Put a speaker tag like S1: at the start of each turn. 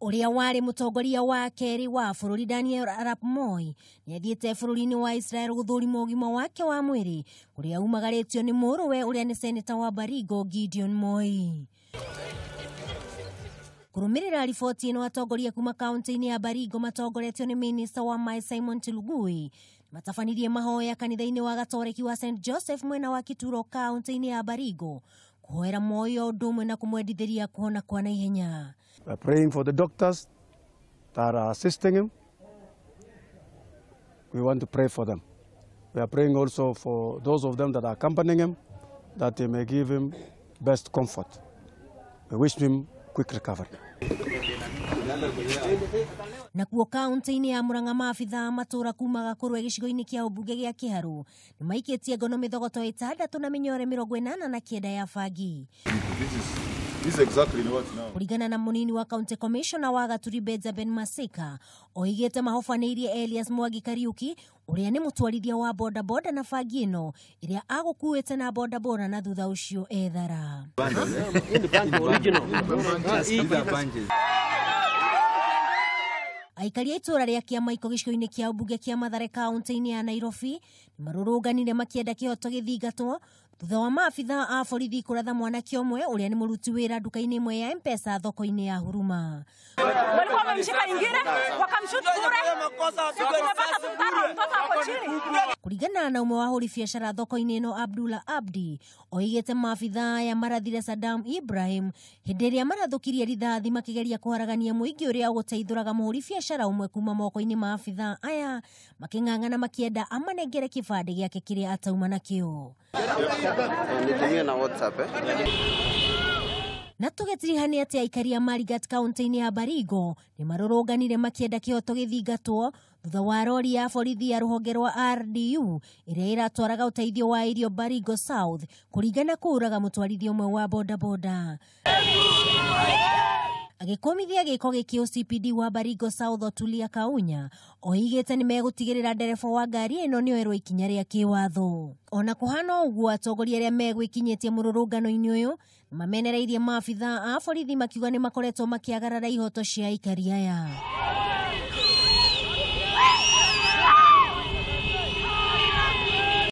S1: Ũrĩa warĩ mũtongoria wa kerĩ wa bũrũri Daniel Arap Moi nĩathiĩte bũrũri-inĩ wa Israel gũthũrima ũgima wake wa mwĩrĩ kũrĩa umagarĩtio nĩ mũrũwe ũrĩa nĩ seneta wa Baringo Gideon Moi. Kũrũmĩrĩra riboti ĩno atongoria kuma kaunti-inĩ ya Baringo matongoretio nĩ minista wa maĩ Simon Chelugui matabanirie mahoya kanitha-inĩ wa Gatoreki wa St Joseph mwena wa Kituro kaunti-inĩ ya Baringo kũhoera Moi o ũndũ ũmwe na kũmwendithĩria kũhona kwa naihenya.
S2: We are praying for the doctors that are assisting him. We want to pray for them. We are praying also for those of them that are accompanying him, that they may give him best comfort. We wish him quick recovery.
S1: Nakuo kaunti-inĩ ya Murang'a maabithaa matũra kuma Gakũrwe gĩcigo-inĩ kĩa ũmbunge gĩa Kĩharũ nĩmaikĩtie ngono mĩthogoto 6 na mĩnyore 89 ya bangi.
S3: This is exactly what now.
S1: Kũringana na mũnini wa county commissioner wa Gaturi Benjamin Masika oigĩte mahobanĩirie Elias Mwangi Kariuki ũrĩa nĩ mũtwarithia wa boda boda na bangi ĩno ĩrĩa agũkuĩte na boda boda na thutha ũcio ethara. Aikari a itũra rĩa Kĩamaiko gĩcigo-inĩ kĩa ũmbunge kĩa Mathare kaunti-inĩ ya Nairobi nĩmarũrũnganire makĩenda kĩhoto gĩthingatwo thutha wa maabithaa a borithi kũratha mwanake ũmwe ũrĩa nĩ mũruti wĩra nduka-inĩ ĩmwe ya M-Pesa thoko-inĩ ya Huruma.
S4: Walikuwa wamemshika ingine wakamshoot bure. Tumepata mtoto ako chini.
S1: Kũringana na ũmwe wa ahũri biacara thoko-inĩ ĩno Abdullah Abdi oigĩte maabithaa aya marathire Saddam Ibrahim hĩndĩ ĩrĩa marathũkirie rithathi makĩgeria kũharagania mũingĩ ũrĩa ũgũteithũraga mũhũri biacara ũmwe kuma moko-inĩ ma abithaa aya makĩng'ang'ana makĩenda amanengere kĩbandĩ gĩake kĩrĩa atauma nakĩo.
S5: Nitumie na WhatsApp
S1: Na tũgĩtirihania atĩ aikari a Marigat kaunti-inĩ ya Baringo nĩmarũrũnganire makĩenda kĩhoto gĩthingatwo thutha wa rori ya borithi ya rũhonge rwa RDU ĩrĩa ĩratwaraga ũteithio wa irio Baringo South kũringana kũũraga mũtwarithia ũmwe wa bodaboda. Agĩkũmithia gĩko gĩkĩ OCPD wa Baringo South Otulia Kaunya oigĩte nĩmegũtigĩrĩra ndereba wa ngari ĩno nĩoerwo ikinya rĩa kĩwatho. Ona kũhana ũguo atongoria arĩa megwĩkinyĩtie mũrũrũngano-inĩ ũyũ nĩmamenereirie maabithaa a borithi makiuga nĩmakoretwo makĩagarara ihoto cia aikari aya.